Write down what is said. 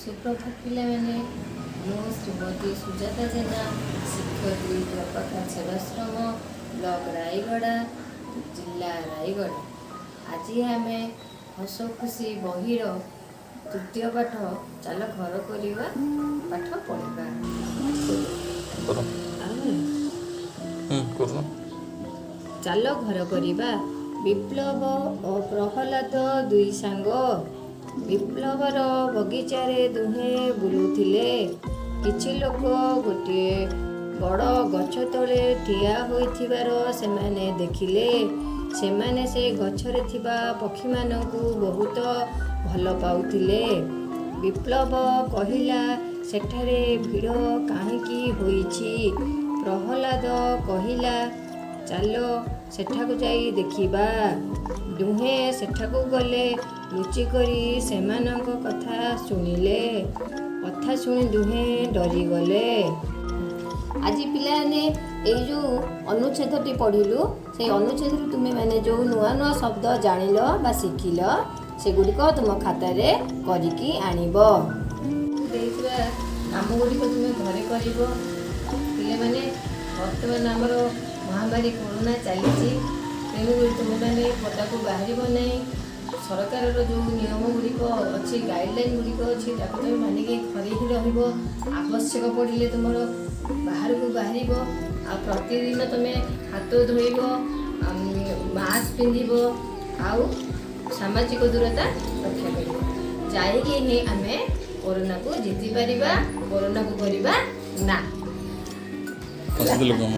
ସୁପ୍ରଭାତ ପିଲାମାନେ। ମୁଁ ଶ୍ରୀମତୀ ସୁଜାତା ଜେନା, ଶିକ୍ଷୟିତ୍ରୀ, ଜପାଖା ସେବାଶ୍ରମ, ବ୍ଲକ ରାୟଗଡ଼ା, ଜିଲ୍ଲା ରାୟଗଡ଼ା। ଆଜି ଆମେ ହସ ଖୁସି ବହିର ତୃତୀୟ ପାଠ ଚାଲ ଘର କରିବା ପାଠ ପଢ଼ିବା। କର। କରୁନ। ଚାଲ ଘର କରିବା। ବିପ୍ଳବ ଓ ପ୍ରହ୍ଲାଦ ଦୁଇ ସାଙ୍ଗ। ବିପ୍ଳବର ବଗିଚାରେ ଦୁହେଁ ବୁଲୁଥିଲେ। କିଛି ଲୋକ ଗୋଟିଏ ବଡ଼ ଗଛ ତଳେ ଠିଆ ହୋଇଥିବାର ସେମାନେ ଦେଖିଲେ। ସେମାନେ ସେ ଗଛରେ ଥିବା ପକ୍ଷୀମାନଙ୍କୁ ବହୁତ ଭଲ ପାଉଥିଲେ। ବିପ୍ଳବ କହିଲା, "ସେଠାରେ ଭିଡ଼ କାହିଁକି ହୋଇଛି?" ପ୍ରହ୍ଲାଦ କହିଲା, "ଚାଲ, ସେଠାକୁ ଯାଇ ଦେଖିବା।" ଦୁହେଁ ସେଠାକୁ ଗଲେ। ଲୁଚିକରି ସେମାନଙ୍କ କଥା ଶୁଣିଲେ। କଥା ଶୁଣି ଦୁହେଁ ଡରିଗଲେ। ଆଜି ପିଲାମାନେ, ଏଇ ଯେଉଁ ଅନୁଚ୍ଛେଦଟି ପଢ଼ିଲୁ, ସେଇ ଅନୁଚ୍ଛେଦରୁ ତୁମେମାନେ ଯେଉଁ ନୂଆ ନୂଆ ଶବ୍ଦ ଜାଣିଲ ବା ଶିଖିଲ, ସେଗୁଡ଼ିକ ତୁମ ଖାତାରେ କରିକି ଆଣିବ। ଦେଇଥିବା କାମ ଗୁଡ଼ିକ ତୁମେ ଘରେ କରିବ। ପିଲାମାନେ, ବର୍ତ୍ତମାନ ଆମର ମହାମାରୀ କରୋନା ଚାଲିଛି। ତେଣୁକରି ତୁମେମାନେ ପଦାକୁ ବାହାରିବ ନାହିଁ। ସରକାରର ଯେଉଁ ନିୟମ ଗୁଡ଼ିକ ଅଛି, ଗାଇଡ଼ଲାଇନ୍ ଗୁଡ଼ିକ ଅଛି, ତାକୁ ତୁମେ ମାନିକି ଘରେ ହିଁ ରହିବ। ଆବଶ୍ୟକ ପଡ଼ିଲେ ତୁମର ବାହାରକୁ ବାହାରିବ। ଆଉ ପ୍ରତିଦିନ ତୁମେ ହାତ ଧୋଇବ, ମାସ୍କ ପିନ୍ଧିବ ଆଉ ସାମାଜିକ ଦୂରତା ରକ୍ଷା କରିବ। ଯାଇକି ହିଁ ଆମେ କରୋନାକୁ ଜିତିପାରିବା। କରୋନାକୁ କରିବା ନା। ହସିଦେଲେ କଣ?